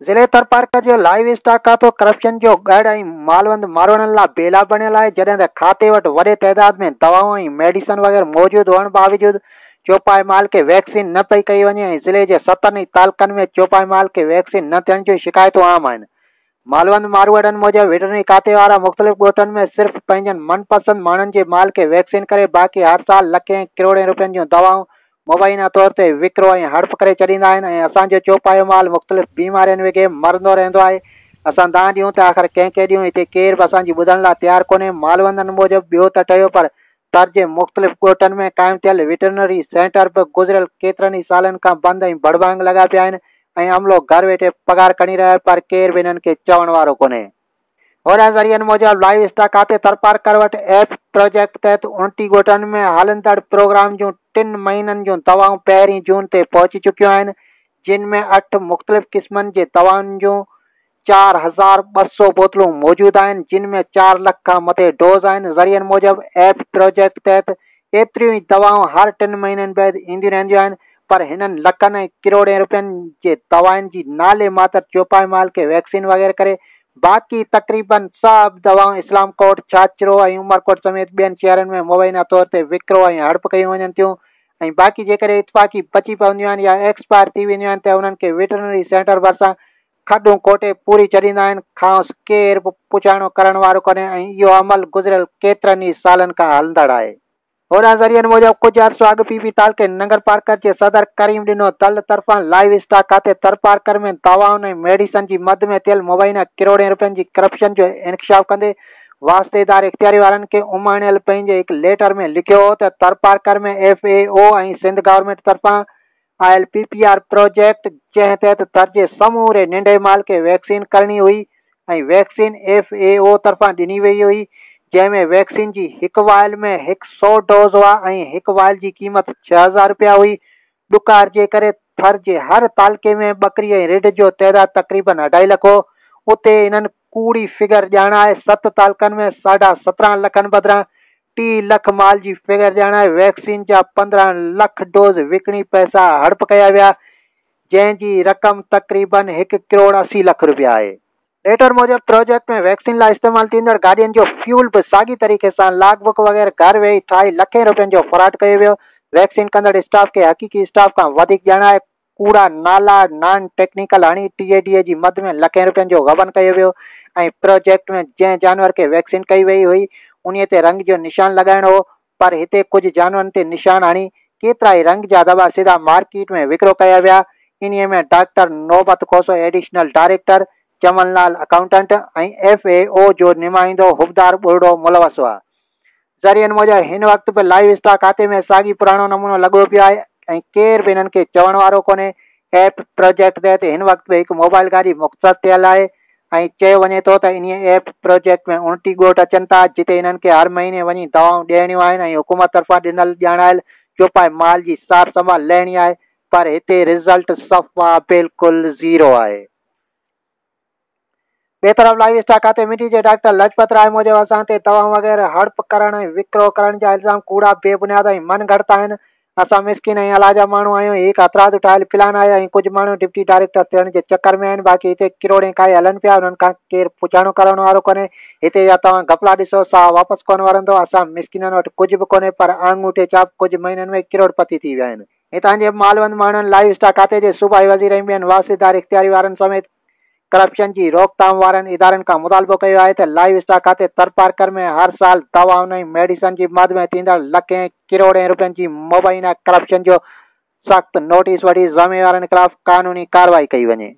ضلعي ٿرپارڪر جو live stock کاتو ڪرپشن جو ڳڙهه ۽ مالوند ماروئڙن لا ٻيلا بڻيل آهي، جڏهن ته کاتي وٽ وڏي تعداد ۾ دوائون ۽ ميڊيسن وغيره موجود هئڻ باوجود چوپائي مال کي ويڪسين نه پئي ڪئي وڃي ۽ ضلعي جي ستن ئي تعلقن ۾ چوپائي مال کي ويڪسين نه ٿيڻ جون شڪايتون عام آهن. مالوند ماروئڙن موجب وٽرنري کاتي وارا مختلف ڳوٺن ۾ صرف پنهنجن من پسند ماڻهن جي مال کي ويڪسين ڪري باقي هر سال لکين ۽ ڪروڙين روپين جون دوائون مبينا طور تي وڪرو ۽ هڙپ ڪري ڇڏيندا آهن ۽ اسان جو چوپايو مال مختلف بيمارين وگهي مرندو رهندو آهي. اسان دانهن ڏيون ته آخر ڪنهن کي ڏيون، هتي ڪير به اسان جي ٻڌڻ لاء تيار ڪونهي. مالوندن موجب ٻيو ته ٺهيو پر تر جي مختلف ڳوٺن ۾ قائم ٿيل وٽرنري سينٽر به گذريل ڪيترن ئي سالن کان بند ۽ ڀڙڀانگ لڳا پيا آهن ۽ عملو گهر ويٺي پگهار کڻي رهيو آهي پر ڪير به انهن کي چوڻ وارو ڪونهي. هوڏانهن ذريعن موجب لائيو اسٽاڪ کاتي ٿرپارڪر وٽ ايپ پراجيڪٽ تحت 29 ڳوٺن ۾ هلندڙ پروگرام جون ٽن مهينن جون دوائون پهرين جون تي پهچي چڪيون آهن جن ۾ اٺ مختلف قسمن جي دوائن جون 4200 بوتلون موجود آهن جن ۾ چار لک کان مٿي ڊوز آهن ذريعن موجب ايپ پراجيڪٽ تحت ايتريون ئي دوائون هر ٽن مهينن بعد اينديون رهنديون آهن پر هنن لکن ۽ ڪروڙين روپين جي دوائن جي نالي ماتر چوپائي مال کي ويڪسين وغيره ڪري باقي تقريبن سڀ دوائون اسلام ڪوٽ، ڇاڇرو ۽ عمرڪوٽ سميت ٻين شهرن ۾ مبينا طور تي وڪرو ۽ هڙپ ڪيون وڃن ٿيون ۽ باقي جيڪڏهن اتفاقي بچي پونديون آهن يا ايڪسپائر ٿي وينديون آهن ته انهن کي وٽرنري سينٽر ڀرسان کڏون کوٽي پوري ڇڏيندا آهن، کانئس ڪير به پڇاڻو ڪرڻ وارو ڪونهي ۽ اهو عمل گذريل ڪيترن ئي سالن کان هلندڙ آهي. هوڏانهن ذريعن موجب ڪجهه عرصو اڳ پي پي تعلقي ننگرپارڪر جي صدر ڪريم ڏنو دل طرفان لائيو اسٽاڪ کاتي ٿرپارڪر ۾ دوائن ۽ ميڊيسن جي مد ۾ ٿيل مبينا ڪروڙين روپين جي ڪرپشن جو انڪشاف ڪندي واسطيدار اختياري وارن کي اماڻيل پنهنجي هڪ ليٽر ۾ لکيو هو ته Tharparkar ۾ F A O ۽ Sindh government طرفان آيل پي پي آر پروجيڪٽ جنهن تحت ٿر جي سموري ننڍي مال کي ويڪسين ڪرڻي هئي ۽ ويڪسين ايف اي او طرفان ڏني وئي هئي جنهن ۾ ويڪسين جي هڪ وائل ۾ هڪ سئو ڊوز هئا ۽ هڪ وائل جي قيمت 6000 رپيا هئي. ڏڪار جي ڪري ٿر جي هر تعلقي ۾ ٻڪري ۽ رڍ جو تعداد تقريبن اڍائي لک هو اتي انهن ڪوڙي فگر ڄاڻائي ست تعلقن ۾ ساڍا 17 لکن بدران ٽي لک مال جي فگر ڄاڻائي ويڪسين جا 15 لک ڊوز وڪڻي پئسا هڙپ ڪيا ويا، جنهن جي رقم تقريبن هڪ ڪروڙ 80 لک رپيا آهي. ليٽر موجب پروجيڪٽ ۾ ويڪسين لاء استعمال ٿيندڙ گاڏين جو فيول به ساڳي طريقي سان لاگ بڪ وغيره گهر ويهي ٺاهي لکين رپين جو فراڊ ڪيو ويو، ويڪسين ڪندڙ اسٽاف کي حقيقي اسٽاف کان وڌيڪ ڄاڻائي ڪوڙا نالا نان ٽيڪنيڪل هڻي ٽي اي ڊي اي جي مد ۾ لکين رپين جو غبن ڪيو ويو ۽ پروجيڪٽ ۾ جنهن جانور کي ويڪسين ڪئي وئي هئي انهي تي رنگ جو نشان لڳائڻو هو پر هتي ڪجهه جانورن تي نشان هڻي ڪيترائي رنگ جا دٻا سڌا مارڪيٽ ۾ وڪرو ڪيا ويا انهي ۾ doctor Naubat Khoso additional director, Chaman Lal accountant ۽ F A O جو نمائندو حبدار ٻرڙو ملوث هئا. ذريعن موجب هن وقت به لائيو اسٽاڪ کاتي ۾ ساڳي پراڻو نمونو لڳو پيو آهي ۽ ڪير به انهن کي چوڻ وارو ڪونهي، ايپ پروجيڪٽ تحت هن وقت به هڪ موبائل گاڏي مختص ٿيل آهي ۽ چيو وڃي ٿو ته انهي ايپ پروجيڪٽ ۾ 29 ڳوٺ اچن ٿا جتي انهن کي هر مهيني وڃي دوائون ڏيڻيون آهن ۽ حڪومت طرفان ڏنل ڄاڻايل چوپائي مال جي سار سنڀال لهڻي آهي پر هتي رزلٽ صفا بلڪل زيرو آهي. ٻئي طرف لائيو اسٽاڪ کاتي مٺي جي ڊاڪٽر لجپت راء موجب اسان تي دوائون وغيره هڙپ ڪرڻ ۽ وڪرو ڪرڻ جا الزام ڪوڙا، بي بنياد ۽ من گهڙت آهن، اسان مسڪين ۽ الله جا ماڻهو آهيون، هي هڪ هٿرادو ٺاهيل پلان آهي ۽ ڪجهه ماڻهو ڊپٽي ڊائريڪٽر ٿيڻ جي چڪر ۾ آهن، باقي هتي ڪروڙين کائي هلن پيا، انهن کان ڪير پڇاڻو ڪرڻ وارو ڪونهي، هتي جا توهان گهپلا ڏسو، ساهه واپس ڪونه ورندو، اسان مسڪينن وٽ ڪجهه به ڪونهي پر آڱوٺي ڇاپ ڪجهه مهينن ۾ ڪروڙ پتي ٿي ويا آهن. هتان جي مالوند ماڻهن لائيو اسٽاڪ کاتي جي صوبائي وزير ۽ ٻين واسطيدار اختياري وارن سميت ڪرپشن جي روڪٿام وارن ادارن کان مطالبو ڪيو آهي ته لائيو اسٽاڪ کاتي ٿرپارڪر ۾ هر سال دوائن ۽ ميڊيسن جي مد ۾ ٿيندڙ لکين ڪروڙين روپين جي مبينا ڪرپشن جو سخت نوٽيس وٺي ذميوارن خلاف قانوني ڪارروائي ڪئي وڃي.